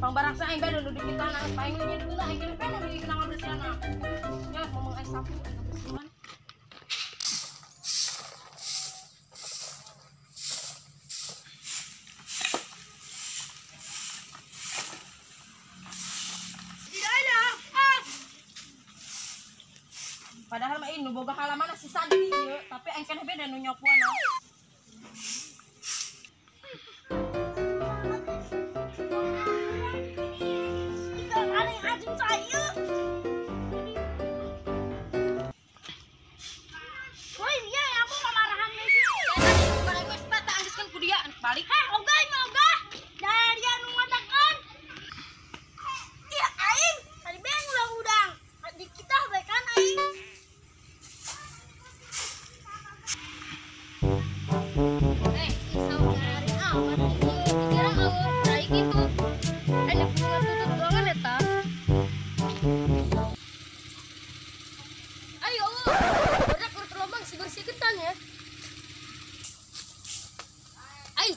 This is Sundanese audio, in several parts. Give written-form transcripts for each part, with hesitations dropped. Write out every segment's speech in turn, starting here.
Pangbarang sa aing bae nu di kita na paing nu nyeuna aing keneh bae nu di kita ngabersihanna. Ya ngomong aing sapu aing ngabersihan. Padahal mah nu boga halaman si Santi ieu, tapi aing keneh beda nu nyopuan. Woi, iya ya aku mamarahan lagi. Bukan aing geus tah anggeuskeun ku dia balik. Heh, ogah mah ogah. Dari anu ngatakan. Iya aing, tadi beng udang-udang. Di kita bae kan aing.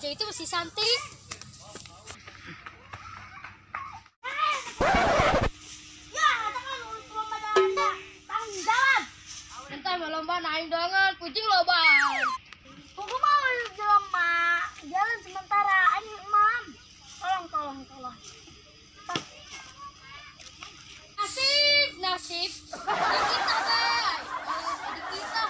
Itu masih santai. Ya, kan lomba ada tanggung jawab. Entar mau lomba naik doangan, kucing loba. Kuku mau lomba jalan sementara, aing mam. Tolong, tolong, tolong. Nasib, nasib. Kita bae. Kita.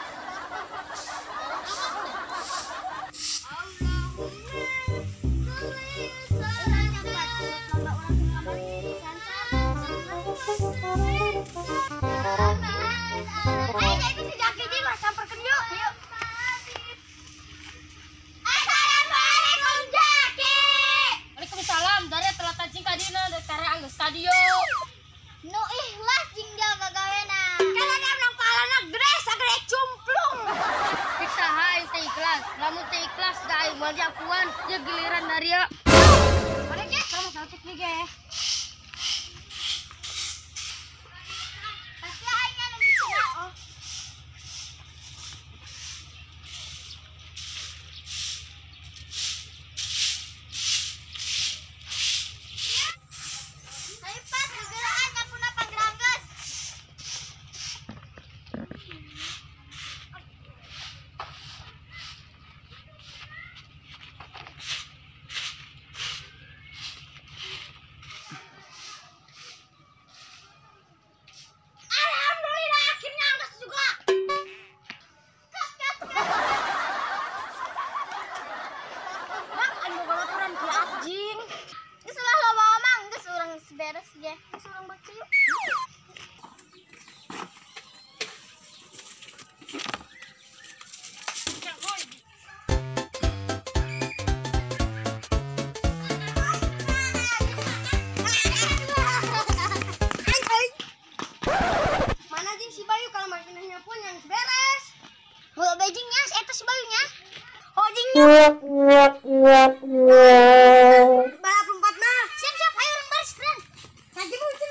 Nu ikhlas jingga bagawena. Kan ada menang pahalana gede sagede cumplung. Piksa hai teh ikhlas. Lamun teh ikhlas da aing moal diakuan, ya giliran daria. Balik ge, sama saltik ge. Pasti aing anu micina oh. Beres ge, geus urang baca yuk. Mana jing si Bayu kalau makinnya pun yang beres. Mau bejingnya, eta si Bayunya. Oh jingnya. Balap lompat mah. Siap-siap, ayo urang baris keren. Lagi muncul.